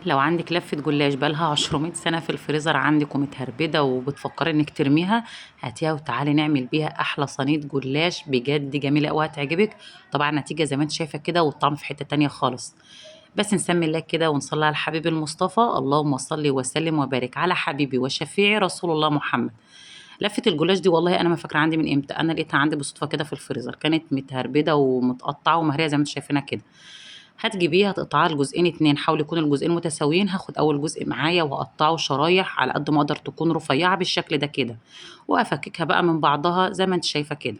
لو عندك لفة جلاش بقالها 200 سنة في الفريزر عندك ومتهربدة وبتفكري انك ترميها، هاتيها وتعالي نعمل بيها احلى صينية جلاش بجد جميلة قوي هتعجبك. طبعا النتيجة زي ما انت شايفة كده والطعم في حتة تانية خالص. بس نسمي الله كده ونصلي على الحبيب المصطفى، اللهم صل وسلم وبارك على حبيبي وشفيعي رسول الله محمد. لفة الجلاش دي والله انا ما فاكرة عندي من امتى، انا لقيتها عندي بالصدفة كده في الفريزر، كانت متهربدة ومتقطعة ومهرية زي ما انتم شايفينها كده. هتجيبيها تقطعيها لجزئين اتنين، حاولي يكون الجزئين متساويين. هاخد اول جزء معايا واقطعه شرايح على قد ما اقدر تكون رفيعة بالشكل ده كده، وافككها بقى من بعضها زي ما انت شايفة كده.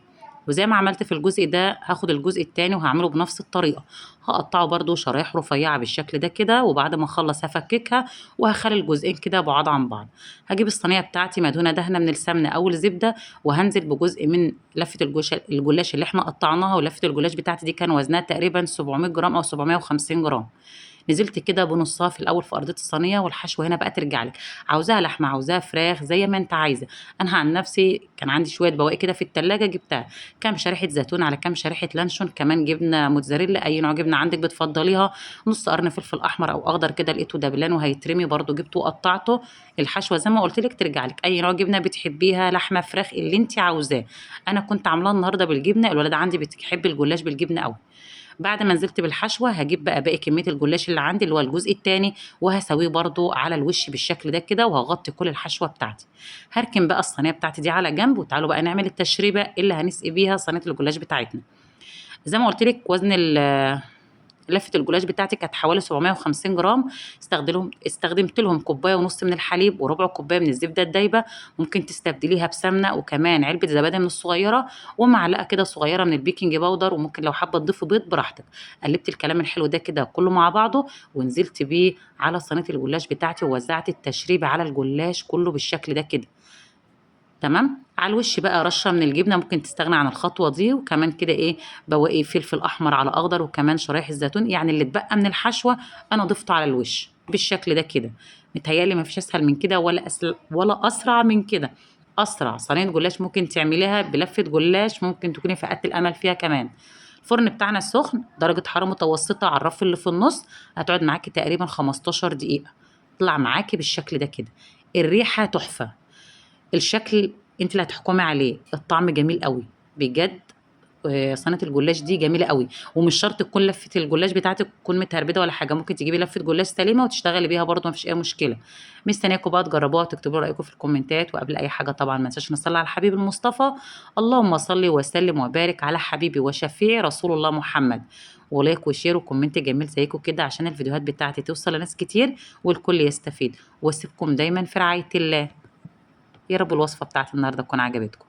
وزي ما عملت في الجزء ده هاخد الجزء التاني وهعمله بنفس الطريقة، هقطعه برضو شرايح رفيعة بالشكل ده كده، وبعد ما اخلص هفككها وهخلي الجزئين كده بعاد عن بعض. هجيب الصينية بتاعتي مدهونة دهنة من السمنة او الزبدة، وهنزل بجزء من لفة الجلاش اللي احنا قطعناها. ولفة الجلاش بتاعتي دي كان وزنها تقريبا 700 جرام او 750 جرام. نزلت كده بنصها في الاول في ارضية الصينية، والحشو هنا بقى ترجع لك، عاوزاها لحمه عاوزاها فراخ زي ما انت عايزه. انا عن نفسي كان عندي شوية بواقي كده في التلاجة، جبتها كام شريحة زيتون على كام شريحة لانشون، كمان جبنه موتزاريلا اي نوع جبنه عندك بتفضليها، نص قرن فلفل احمر او اخضر كده لقيته دبلان وهيترمي برده جبته وقطعته. الحشوه زي ما قلت لك ترجع لك اي نوع جبنه بتحبيها، لحمه فراخ اللي انت عاوزاه. انا كنت عاملاه النهارده بالجبنه، الولاد عندي بتحب الجلاش بالجبنه قوي. بعد ما نزلت بالحشوه هجيب بقى باقي كمية الجلاش اللي عندي اللي هو الجزء التاني، وهسويه برده على الوش بالشكل ده كده، وهغطي كل الحشوه بتاعتي. هركن بقى الصينية بتاعتي دي على جنب، وتعالوا بقى نعمل التشريبه اللي هنسقي بيها صينية الجلاش بتاعتنا. زي ما قلت لك وزن لفه الجلاش بتاعتي كانت حوالي 750 جرام. استخدمت لهم كوباية ونص من الحليب وربع كوباية من الزبدة الدايبه، ممكن تستبدليها بسمنه، وكمان علبة زبادي من الصغيرة، ومعلقة كده صغيرة من البيكنج باودر، وممكن لو حابة تضيفي بيض براحتك. قلبت الكلام الحلو ده كده كله مع بعضه، ونزلت بيه على صينية الجلاش بتاعتي، ووزعت التشريب على الجلاش كله بالشكل ده كده. تمام. على الوش بقى رشه من الجبنة، ممكن تستغنى عن الخطوة دي، وكمان كده ايه بواقي فلفل احمر على اخضر، وكمان شرايح الزيتون، يعني اللي اتبقى من الحشوه انا ضفته على الوش بالشكل ده كده. متهيألي ما فيش اسهل من كده ولا اسرع من كده. اسرع صينية جلاش ممكن تعمليها بلفه جلاش، ممكن تكوني فقدت الامل فيها كمان. الفرن بتاعنا سخن، درجه حرارة متوسطه على الرف اللي في النص، هتقعد معاكي تقريبا 15 دقيقة، تطلع معاكي بالشكل ده كده. الريحة تحفة، الشكل انت اللي هتحكمي عليه، الطعم جميل قوي بجد. صينية الجلاش دي جميلة قوي، ومش شرط تكون لفه الجلاش بتاعتك تكون متهربده ولا حاجة، ممكن تجيبي لفه جلاش سليمة وتشتغلي بيها برضو، مفيش اي مشكلة. مستنياكم بقى تجربوها وتكتبوا رايكم في الكومنتات. وقبل اي حاجة طبعا ما ننساش نصلي على الحبيب المصطفى، اللهم صل وسلم وبارك على حبيبي وشفيعي رسول الله محمد. و like و share و comment جميل زيكم كده عشان الفيديوهات بتاعتي توصل لناس كتير والكل يستفيد. واسيبكم دايما في رعاية الله. يا رب الوصفة بتاعت النهارده تكون عجبتكم.